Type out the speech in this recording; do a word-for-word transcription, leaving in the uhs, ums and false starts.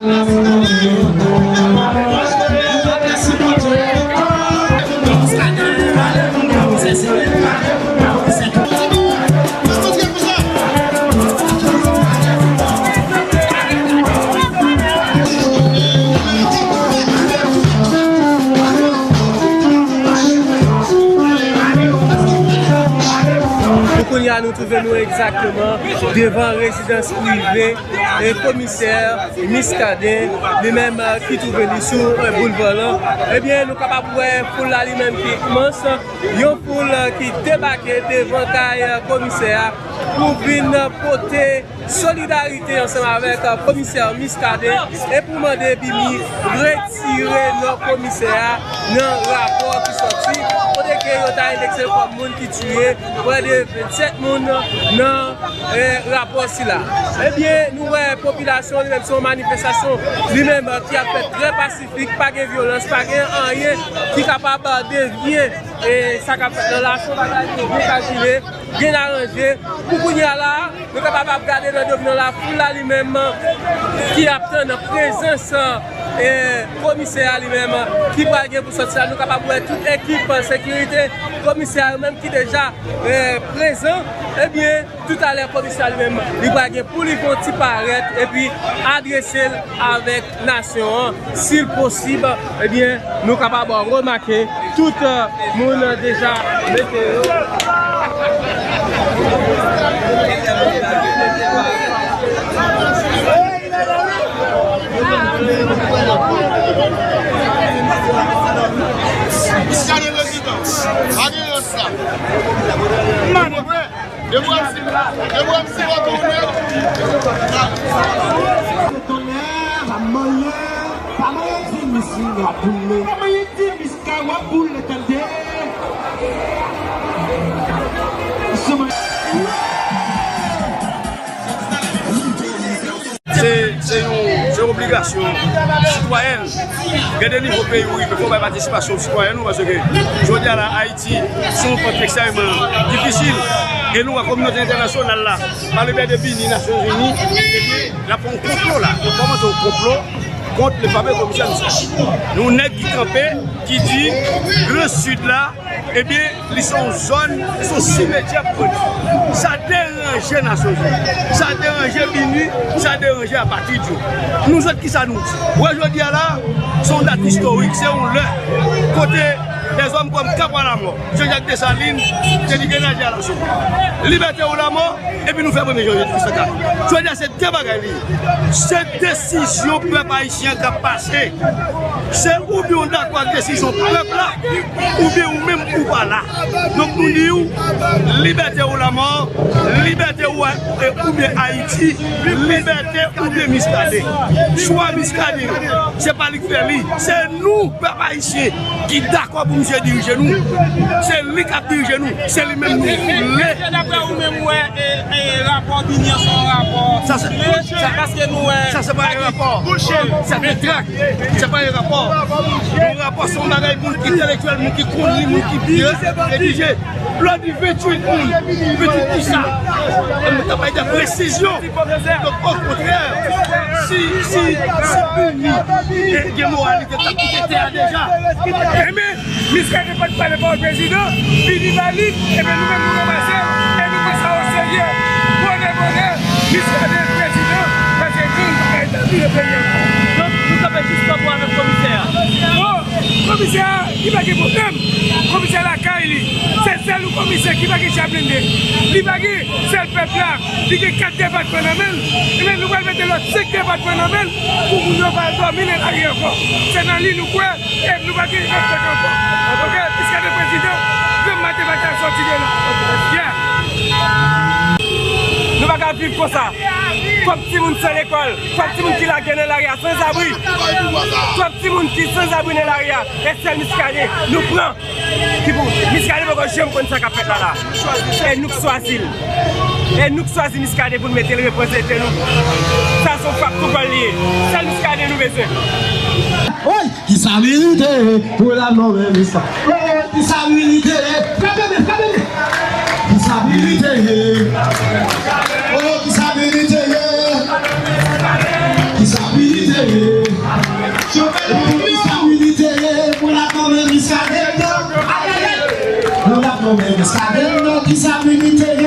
Pou kounye a, nou twouve nou egzakteman devan rezidans prive e komisè Muscadin, li menm, eh, ki twouve li sou, eh, boulva lan. Ebyen, nou kapab wè foul la li menm ki imans, yon foul, eh, ki debake devan kay, eh, komisè a pou vin pote solidarite ansanm avèk, eh, komisè Muscadin e pou mande BINUH retire non komisè a nan rapò ki sòti, kote ke yo ta endekse l kòm moun ki tiye prè de vennsèt moun nan, eh, rapò sila. Ebyen, nou wè popilasyon li menm se yon manifestasyon li menm, eh, ki ap fèt trè pasifik, pa gen vyolans, pa gen anyen ki kapab, eh, devye, eh, sa k ap fèt lan la. Se yon bagay ki byen kalkile, byen aranje. Pou kounye a la, nou kapab ap gade nan domino la, foul la li menm ki ap tann prezans, eh, komisè a li menm ki pral gen pou sòti la. Nou kapab wè tout ekip sekirite komisè a yo menm ki deja, eh, prezan. Ebyen, toutalè komisè a li menm li pral gen pou li fè yon ti parèt epi adrese l avèk nasyon an, si l posib, ebyen, nou kapab remake tout, eh, moun deja mete yo. Gade rezidan, pa gen lòt sa. Depi w ap si, depi w ap si, w ap tounen. Tonnè, pa manyen, pa manyen di misi w ap boule. Pa manyen di misi w ap boule, tande. Se, se yon, se yon obligasyon sitwayèn. Gen de nivo peyi ou rive, fò w bay patisipasyon sitwayèn ou, paske jodi a la, Ayiti se yon pant ekstrèmman difisil. E nou wè kominote entènasyonal la, pa le byen de BINUH, Nasyonzini, epi l ap fè yon konplo la, l ap fòmante yon konplo kont le fameux komisè Muscadin. Nou nèg ki kanpe, ki di Gran Sid la, ebyen, li se yon zòn, li se yon simetyè pou nou. Sa deranje Nasyonzini, sa deranje BINUH, sa deranje apatrid yo. Nou zòt, kisa nou di? Wè, jodi a la, se yon dat istorik, se yon lè kote dèzòm kòm Kabwa Lamò, Jean-Jacques Dessalines, te di grenadye a laso. Libète ou lamò, epi nou fè premye janvye de mil san kat. Jodi a, se de bagay li ye. Se desizyon pèp ayisyen k ap pase. Se oubyen w dakò ak desizyon pèp la, oubyen ou menm ou pa la. Donk nou di w, libète ou lamò, libète ou a, e, oubyen Ayiti, libète oubyen Muscadin. Chwa Muscadin, se pa li k fè li, se nou, pèp ayisyen, ki dakò pou misye dirije nou. Se li k ap dirije nou, se li menm nou vle. Mesye, daprè ou menm, ou wè, e, e, rapò BINUH se yon rapò serye, paske nou wè sa se pa yon rapò, se de trak, se pa yon rapò. Yon rapò se yon bagay moun ki entèlektyèl, moun ki konn li, moun ki byen redije. Lè w di venntuit moun, venntuit kisa? E nou ta bay de presizyon. Donk, okontrè, si, si, si BINUH gen moralite, t ap kite tè a deja. Enben, Muscadin pa t pale pawòl prezidan, BINUH ba li, enben nou menm nou ranmase l, e nou pran sa oserye. Bonè, bonè, Muscadin prezidan, paske gang pa ka etabli nan peyi a ankò. Donk, nou kanpe jis tanbou avèk komisè a. Non, komisè a, li pa gen pwoblèm. Komisè lakay li. Se sèl yon komisè ki pa gen cha blende. Li pa gen sèl pèp la. Li gen kat depatman nan men l. Ebyen, nou pral mete lòt senk depatman nan men l pou moun yo pa al dòmi nan lari ankò. Se nan li nou kwè e nou pa gen lòt kote ankò. Oke, Muscadin prezidan, granm maten pa ka sòti de la. Yeah. Nou pa ka viv konsa. Twòp timoun san lekòl, twòp timoun ki lage nan lari a, sanzabri. Twòp timoun ki sanzabri nan lari a, e sèl Muscadin nou pran. Ki pou Muscadin poko janm konn sa k ap fèt la la. E nou k chwazi l. E nou k chwazi Muscadin pou n mete l reprezante nou. Sa se yon frap tou gòl li ye. Sèl Muscadin nou bezwen. Woy! Kisa merite pou la mò menm sa? Woy! Kisa merite? Frape men, frape men! Kisa merite? Oh, kisa merite? Kisa merite? Chofè, ki sa milite, pou la kòmè Miskaden nan. Ayayay. Pou la kòmè Miskaden nan, ki sa milite.